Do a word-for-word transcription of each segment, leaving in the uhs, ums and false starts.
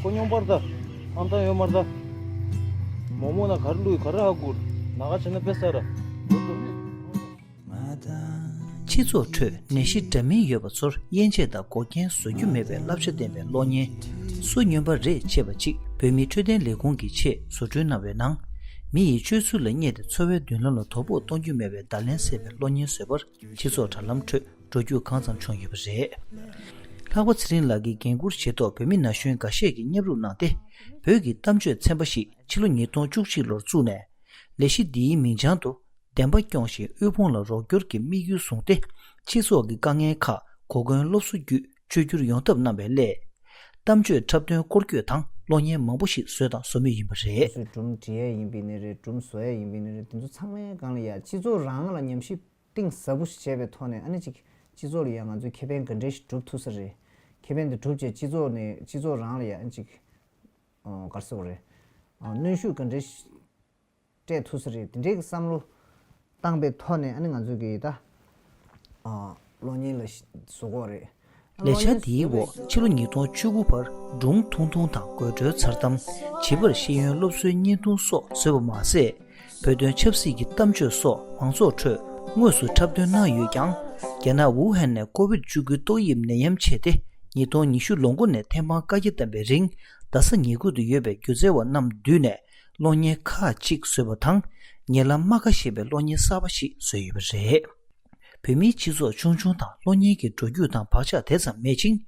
ཀོ་ཉོང་པར་ད། ཨམ་ཐང་ཡོད་མར་ད། མོག་མོག་ན་གར་ལུས་གར་ཧ་གུར། ན་ག་ཆེ་ན་པེ་ས་ར། སྤྱི་ཚོགས་ཁྲོད་ནད་གཞི་འདྲ་མིན་ཡོད་པ་ཚོར་དབྱེ་འབྱེད་དང་འགོག་རྐྱེན་བཟོ་རྒྱུ་མེད་པའི་བསླབ་བྱ་ལྡན་པའི་གློག་བརྙན་སུ་སྨྱོན་པ་རེད་ཅེས་པ་གཅིག་བོད་མིའི་འཕྲོད་བསྟེན་ལས་ཁུངས་ཀྱི་ཆེད་བཟོ་སྐྲུན་གནང་བའི་ནང་། མི་ཡི་སྤྱོད་ཚུལ་ལ་བསྙད་དེ་འཚོ་བའི་མདུན་ལམ་ལ་དོ་ཕོག་གཏོང་རྒྱུ་མེད་པའི་བརྡ་ལན་གསལ་བའི་གློག་བརྙན་བཟོས་པར་སྤྱི་ཚོགས་དྲ་ལམ་ཁྲོད་འགྲོ་རྒྱུག་གང་ཙམ་བྱུང་ཡོད་པ་རེད། ལྷག་པ་ཚེ་རིང་ལགས་ཀྱིས་འགན་འཁུར་བྱེད་ཐོག་བོད་མི་ན་གཞོན་འགའ་ཤས་ཀྱིས་མཉམ་རུབ་གནང་སྟེ། བོད་ཀྱི་གཏམ་བརྗོད་ཚན་པ་ཞིག་ཕྱི་ལོ་ཉིས་སྟོང་བཅུ་གཅིག་ལོར་བཙུགས་ནས། ལས་གཞི་འདིའི་མིང་བྱང་དུ། བདེན་པ་སྐྱོང་ཞིང་དབུལ་ཕོངས་ལ་རོགས་སྐྱོར་གྱི་དམིགས་ཡུལ་བཟུང་སྟེ། སྤྱི་ཚོགས་ཀྱི་དཀའ་ངལ་ཁག་གོ་གོན་སློབ་གསོ་བརྒྱུད་བཅོས་བསྒྱུར་ཡོང་ཐབས་གནང་བའི་སླད། གཏམ་བརྗོད་འཁྲབ་སྟོན་སྐོར་སྐྱོད་དང་གློག་བརྙན་མང་པོ་ཞིག་བཟོས་དང་བཟོ་མུས་ཡིན་པ་རེད། སུ་སྒྲུང་འབྲི་ཡས་ཡིན་པའི་ནི་རེད། སྒྲུང་བཟོ་ཡས་ཡིན་པའི་ནི་རེད། དེ་ཚོ་ཚང་མའི་སྒང་ལ་ཡ་སྤྱི་ཚོགས་རང་ལ་ཉམས་ཞིབ་གཏིང་ཟབ་པོ་ཞིག་བྱས་པའི་ཐོག་ནས། ཨ་ནི་ཅིག་སྤྱི་ཚོགས་ལ་ཡ་ང་ཚོའི་ཁེ་ཕན་ག་འདྲས་ཤིག་སྒྲུབ་ཐུབ་ས་རེད། ཁེ་ཕན་དེ་སྒྲུབ་བྱས་སྤྱི་ཚོགས་ནས་སྤྱི་ཚོགས་རང་ལ་ཡ་ཨ་ནི་ཅིག་ཨ་ག་རེ་ཟེར་དགོས་རེད། ཨ་གནོན་ཤུགས་ག་འདྲས་ཤིག་སྤྲད་ཐུབ་ས་རེད། དེ་འདྲའི་གི་བསམ་བློ་བཏང་པའི་ཐོག་ནས། ཨ་ནི་ང་ཚོས་ཀྱི་ད་ཨ་གློག་བརྙན་ལ་བཟོ་གི་རེད། ལས་འཆར་འདིའི་འོག་ཕྱི་ལོ་ཉིས་སྟོང་བཅུ་དགུ་བར་སྒྲུང་ཐུང་ཐུང་དང་དགོད་བྲོའི་མཚར་གཏམ། བྱིས་པར་ཤེས་ཡོན་སློབ་གསོའི་བརྙན་ཐུང་སོགས་བཟོས་པ་མ་ཟད། བོད་དོན་ཆབ་སྲིད་ཀྱི་གཏམ་བརྗོད་སོགས་མང་ཚོགས་ཁྲོད་དངོས་སུ་འཁྲབ་སྟོན་གནང་ཡོད་ཀྱང་། རྒྱ་ནག་ཝུ་ཧན་ནས་ཀོ་བིད་བཅུ་དགུའི་ཏོག་དབྱིབས་ནད་ཡམས་མཆེད་དེ། ཉིས་སྟོང་ཉི་ཤུ་ལོ་མགོ་ནས་ཐེམ་སྤང་བཀའ་རྒྱ་བཏབ་པའི་རིང་། རྡ་ས་ཉེ་ཁུལ་དུ་ཡོད་པའི་སྒྱུ་རྩལ་བ་རྣམས་བསྡུས་ནས་གློག་བརྙན་ཁག་ཅིག་བཟོས་པ་དང་། ཉེ་ལམ་རྨ་ཁ་ཞེས་པའི་གློག་བརྙན་གསར་པ་ཞིག་བཟོས་ཡོད་པ་རེད། བོད་མིའི་སྤྱི་ཚོགས་ཆུང་ཆུང་དང་གློག་བརྙན་གྱི་འགྲོ་རྒྱུག་དང་བག་ཆགས་དེ་ཙམ་མེད་ཅིང་།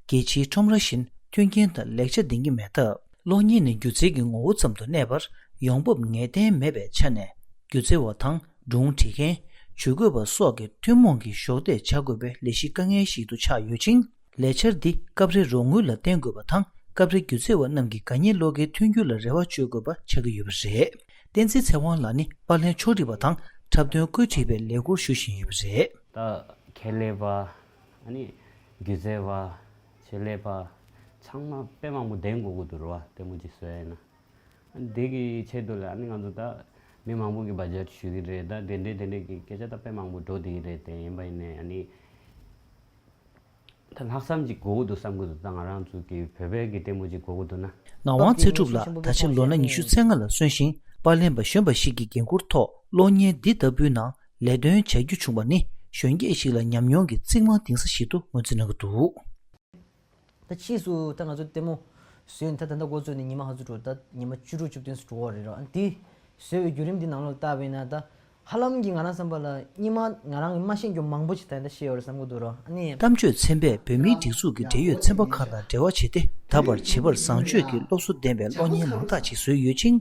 རྒྱལ་སྤྱིའི་ཁྲོམ་ར་བཞིན་མཐུན་རྐྱེན་དང་ལེགས་ཆ་ལྡན་གྱི་མེད་སྟབས། གློག་བརྙན་ནི་སྒྱུ་རྩལ་གྱི་ངོ་བོ་ཙམ་དུ་གནས་པར། ཡོང་འབབ་ངེས་གཏན་མེད་པའི་ཆ་ནས། སྒྱུ་རྩལ་བ་དང་སྒྲུང་འབྲི་མཁན། ཇུས་འགོད་པ་སོགས་ཀྱི་ཐུན་མོང་གི་གཞོགས་འདེགས་བྱ་དགོས་པའི་ལས་གཞི་དཀའ་ངལ་ཞིག་ཏུ་ཆགས་ཡོད་ཅིང་། ལས་འཆར་འདི་སྐབས་རེ་རོགས་དངུལ་ལ་བརྟེན་དགོས་པ་དང་། སྐབས་རེ་སྒྱུ་རྩལ་བ་རྣམས་ཀྱི་དགའ་ཉེ་ལོག་གའི་མཐུན་འགྱུར་ལ་རེ་བ་བཅོལ་དགོས་པ་ཆགས་ཀྱི་ཡོད་པ་རེད། བསྟན་འཛིན་ཚེ་དབང་ལགས་ནི་པར་ལེན་ཕྱོགས་སྒྲིག་པ་དང་འཁྲབ་སྟོན་བཀོད་སྒྲིག་པའི་ལས་ཁུར་ཞུ་བཞིན་ཡོད་པ་རེད། ད་ཁྱད་ལས་པ། ཨ་ནི་སྒྱུ་རྩལ་བ། ཆེད་ལས་པ། ཚང་མ་དཔེ་མང་པོ་ལྡན་དགོས་ཀྱི་འདུག་རེད་བ། ལྟད་མོ་ཅིག་བཟོ་ཡ་ཡིན་ན། ཨ་ནི་དེ་གི་ཆེད་དུ་ལ། ཨ་ནི་ང་ཚོ་ད་མི་མང་པོ་གི་བ་ཇེཊ་ཞུ་གི་རེད། ད་དེ་འདྲའི་དེ་འདྲའི་གི་སྐད་ཆ་ད་དཔེ་མང་པོ་འགྲོ་བསྡད་ཀྱི་རེད། དེ་ཡིན་པ་ཡིན་ནའི་ཨ་ནི། ད་ལྷག་བསམ་ཅིག་དགོས་ཀྱི་འདུག་བསམ་གྱི་འདུག་ད་ང་རང་ཚོ་གི་བོད་པའི་གི་ལྟད་མོ་ཅིག་དགོས་ཀྱི་འདུག་ན། ངག་དབང་ཚེ་སྒྲུབ་ལགས་ད་ཆ་ལོ་ན་ཉི་ཤུ་རྩ་ལྔ་ལ་སོན་ཞིང་། པར་ལེན་པ་གཞོན་པ་ཞིག་གི་འགན་ཁུར་ཐོག་གློག་བརྙན་འདི་ལྟ་བུའི་ནང་ལས་དོན་བྱ་རྒྱུ་བྱུང་བ་ནི་གཞོན་སྐྱེས་ཤིག་ལ་ཉམས་མྱོང་གི་རྩིག་རྨང་ལྡིང་ས་ཞིག་ཏུ་ངོས་འཛིན་གནང་གི་འདུག་ད་ཕྱིས་སུ་ད་ང་ཚོ་ལྟད་མོ་བཟོས་ནས་ད་ད་ལྟ་འགོ་བཙུགས་ནས་ཉི་མ་ཧ་ཚོད་དྲུག་ད་ཉི་མ་བཅུ་དྲུག་བཅུ་བདུན་ཙམ་འགྲོ་གི་རེད་ར། ཨ་འདི་བཟོས་པའི་བརྒྱུད་རིམ་འདི་ནང་ལོགས་བལྟས་པ་ཡིན་ན། ད་ཧ་ལམ་གྱི་ང་རང་བསམ་པ་ལ་སྔོན་མ་ང་རང་གིས་མ་ཤེས་རྒྱུ་མང་པོ་ཞིག་ད་ལྟ་ཤེས་ཡོད་རེད་བསམ་གྱི་འདུག་ར། ཨ་ནི། གཏམ་བརྗོད་ཚན་པས་བོད་མིའི་སྒྲིག་འཛུགས་ཀྱི་འབྲེལ་ཡོད་ཚན་པ་ཁག་དང་འབྲེལ་བ་བྱས་ཏེ། ད་བར་བྱིས་པར་བཟང་སྤྱོད་ཀྱི་སློབ་གསོ་ལྡན་པའི་གློག་བརྙན་མང་དག་ཅིག་བཟོས་ཡོད་ཅིང་།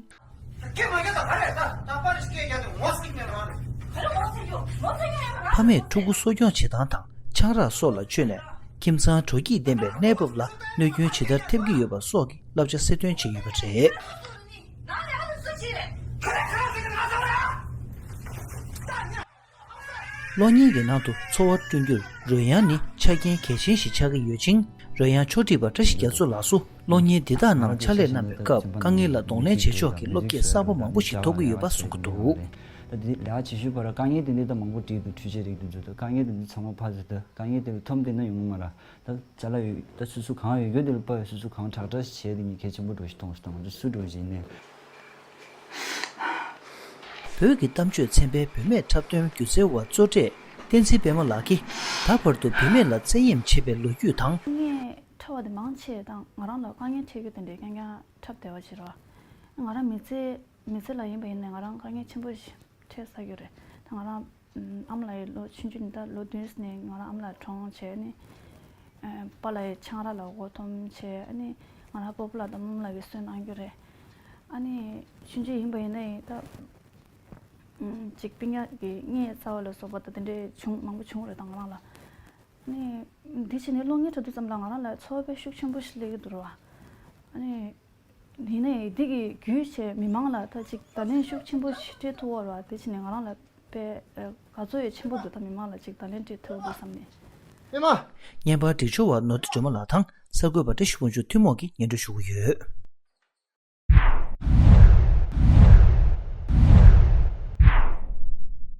ཕ་མས་ཕྲུ་གུ་གསོ་སྐྱོང་བྱེད་སྟངས་དང་ཆང་རག་སོགས་ལ་བཅོལ་ནས། ཁྱིམ་ཚང་དྲོ་སྐྱིད་ལྡན་པའི་གནས་བབ་ལ་གནོད་སྐྱོན་ཇི་ལྟར་ཐེབས་ཀྱི་ཡོད་པ་སོགས་ཀྱི་བསླབ་བྱ་གསལ་སྟོན་བྱས་ཡོད་པ་རེད། གློག་བརྙན་གྱི་ནང་དུ་འཚོ་བ་བསྐྲུན་རྒྱུར་རོལ་དབྱངས་ནི་ཆ་རྐྱེན་གལ་ཆེན་ཞིག་ཆགས་ཀྱི་ཡོད་ཅིང་། རོལ་དབྱངས་ཕྱོགས་སྒྲིག་པ་བཀྲ་ཤིས་རྒྱ་མཚོ་ལགས་སུ་གློག་བརྙན་འདི་དག་རྣམས་ཕྱག་ལས་གནང་བའི་སྐབས། དཀའ་ངལ་ལ་གདོང་ལེན་བྱེད་ཕྱོགས་ཀྱི་བློ་སྐྱེད་གསར་པ་མང་པོ་ཞིག་ཐོབ་ཀྱི་ཡོད་པ་གསུང་གི་འདུག་ད་འདི་ལས་ཀ་བྱེད་ཤུལ་བར་དཀའ་ངལ་དེ་འདྲ་ད་མང་པོ་འཕྲད་འདུག་འཕྲུལ་ཆས་རིག་དེ་ཚོ་ད་དཀའ་ངལ་དེ་འདྲ་ཚང་མ་ཕར་ཟེར། ད་དཀའ་ངལ་དེ་ལ་ཐོམ་དེ་ན་ཡོང་གི་མ་རེད། ད་ཅ་ལག་ཡོད། ད་སོ་སོ་གང་ཡོད་རྒྱུ་དེ་ལ་དཔག་སོ་སོ་གང་དྲག་དྲག་ཞིག་བྱས་དེ་ངས་གལ་ཆེན་པོ་འགྲོ་ཞིག་མཐོང་སོང་། ང་ཚོ་སུ་འགྲོ་ཞིག་ནས། བོད་ཀྱི་གཏམ་བརྗོད་ཚན་པའི་བུད་མེད་འཁྲབ་སྟོན་སྒྱུ་རྩལ་བ་གཙོ་གྲས་བསྟན་འཛིན་པད་མ་ལགས་ཀྱིས། ད་བར་དུ་བུད་མེད་ལ་བཙན་གཡེམ་བྱས་པའི་ལོ་རྒྱུས་དང་། ངས་འཁྲབ་པ་དེ་མང་ཆེ་དང་ང་རང་ལ་དཀའ་ངལ་འཕྲད་རྒྱུ་དེ་འདྲའི་རྐྱང་རྐྱང་འཁྲབ་བསྡད་པ་ཞིག་རེད། ང་རང་མི་ཚེ་མི་ཚེ་ལ་ཡིན་པ་ཡིན་ནའི་ང་རང་དཀའ་ངལ་ཆེན་པོ་ཞིག་འཕྲད་ཚར་རྒྱུ་རེད། ད་ང་རང་ཨམ་ལགས་ཡི་ལོ་ཆུང་ཆུང་ནས་ད་ལོ་བདུན་ནས་ང་རང་ཨམ་ལགས་གྲོངས་བྱས་ནས། ཨ་པཱ་ལགས་ཡི་ཆང་རག་ལ་མགོ་འཐོམས་བྱས། ཨ་ནི་ང་རང་སྤོ་བོ་ལགས་དང་རྨོ་མོ་ལགས་ཀྱིས་གསོས་གནང་རྒྱུ་རེད། ཨ་ནི་ཆུང་ཆུང་ཡིན་པ་ཡིན་ནའི་ད་ཅིག་སྤུན་ཀྱག་གི་བརྙས་ཚ་བ་ལ་སོགས་པ་ད་དེ་འདྲའི་བྱུང་མང་པོ་བྱུང་རེད་ད་ང་རང་ལ། ཨ་ནི་འདི་བྱས་ནས་གློག་བརྙན་འཁྲབ་དུས་ཙམ་ལ་ང་རང་ལ་ཚོར་བ་དཔེ་ཤུགས་ཆེན་པོ་ཞིག་སླེབས་ཀྱི་འདུག་རེད་བ། ཨ་ནི། ཡིན་ནའི་འདི་གི་བརྒྱུད་བྱས་མི་མང་ལ་ད་ཅིག་བརྡ་ལན་ཤུགས་ཆེན་པོ་ཞིག་སྤྲད་ཐུབ་པ་རེད་བ། དེ་བྱས་ནས་ང་རང་ལ་དཔེ་དགའ་ཚོར་ཡང་ཆེན་པོ་འདུག་ད་མི་མང་ལ་ཅིག་བརྡ་ལན་སྤྲད་ཐུབ་པ་འདུག་བསམ་ནས། པད་མ། བརྙན་པར་སྒྲིག་སྦྱོར་བ་ནོར་བུ་སྒྲོལ་མ་ལགས་དང་གསར་འགོད་པ་བཀྲ་ཤིས་དབང་ཕྱུག་ཐུན་མོང་གིས་སྙན་སྒྲོན་ཞུ་གི་ཡོད།